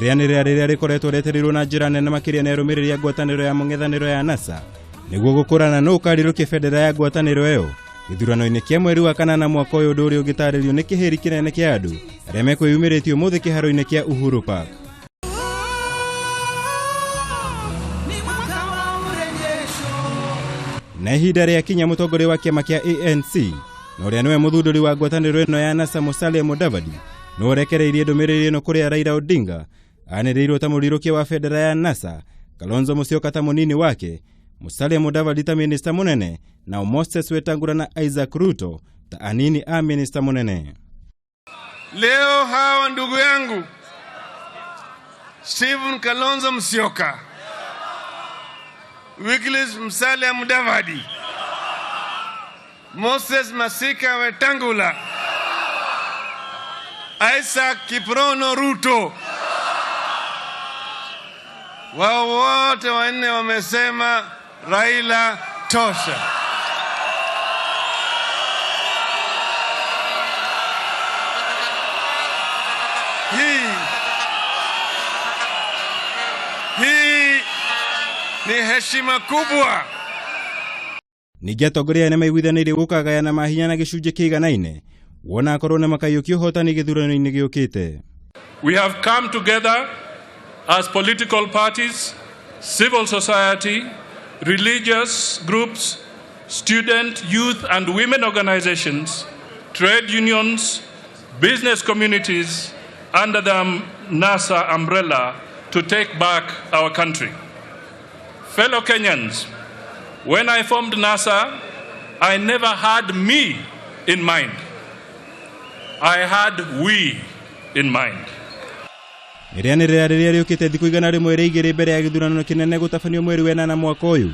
Nĩ rĩanĩrĩra rĩrĩa rĩkoretwo rĩetereirwo na njĩra nene makĩria nĩ arũmĩrĩri a ngwatanĩro ya mũng'ethanĩro ya NASA nĩguo gũkũrana nũ ũkarirũkia bendera ya ngwatanĩro ĩyo gĩthurano-inĩ kĩa mweri wa kanana mwaka ũyũ, ũndũ ũrĩa ũngĩtarĩrio nĩ kĩhĩri kĩnene kĩa andũ arĩa mekwĩyumĩrĩtie ũmũthĩ kĩharo-inĩ kĩa Uhuru Park. Ni mwaka wa urejesho. Na ihinda rĩa kinya, mũtongoria wa kĩama kĩa ANC na ũrĩa nĩwe mũthundũri wa ngwatanĩro ĩno ya NASA, Musalia Mudavadi, nĩwe ũrekereirie ndũmĩrĩri ĩno kũrĩ Raila Odinga anĩrĩirwo ta mũrirũkia wa bendera ya NASA, Kalonzo Musyoka ta mũnini wake, Musalia Mudavadi ta minista mũnene, nao Moses Wetangula na Isaac Ruto ta anini a minista mũnene. Leo hawa ndugu yangu Stephen Kalonzo Musyoka, Wycliffe Musalia Mudavadi, Moses Masika Wetangula, Isaac Kiprono Ruto, wao wote wanne wamesema Raila tosha. Hii ni heshima kubwa. Ningĩ atongoria aya nĩmaiguithanĩirie gũkagayana mahinya na gĩcunjĩ kĩiganaine wona akorwo nĩ makaiyũkia ũhotani gĩthurano-inĩ gĩũkĩte. We have come together as political parties, civil society, religious groups, student, youth, and women organizations, trade unions, business communities under the NASA umbrella to take back our country. Fellow Kenyans, when I formed NASA, I never had me in mind. I had we in mind. Rĩanĩrĩra rĩrĩa rĩũkĩte thikũ 102 mbere ya gĩthurano kĩnene gũtabanio mweri wa ĩnana mwaka ũyũ,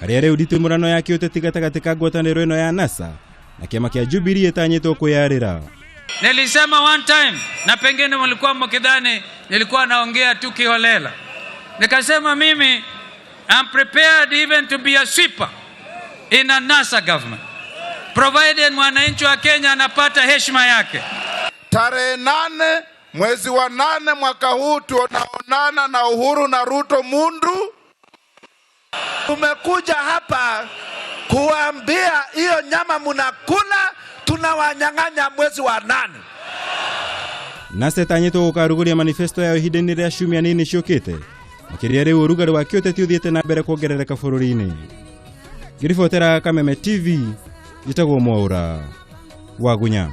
harĩa rĩu nditimũrano ya kĩũteti gatagatĩ ka ngwatanĩro ĩno ya NASA na kĩama kĩa Jubilee ĩtanyĩtwo kwĩyarĩra. Nilisema one time, na pengine mlikuwa mkidhani nilikuwa naongea tu kiholela. Nikasema mimi I'm prepared even to be a sweeper in a NASA government, provided mwananchi wa Kenya anapata heshima yake. Tarehe 8 mwezi wa 8 mwaka huu tunaonana na Uhuru na Ruto Mundu. Tumekuja hapa kuambia hiyo nyama munakula tunawanyang'anya mwezi wa 8. NASA ĩtanyĩtwo gũkarugũria manifesto yayo ihinda-inĩ rĩa ciumia nini ciũkĩte, makĩria rĩu ũrugarĩ wa kĩũteti ũthiĩte na mbere kuongerereka bũrũri-inĩ. Ngĩribotera Kameme TV, njĩtagwo Mwaũra Wagunya.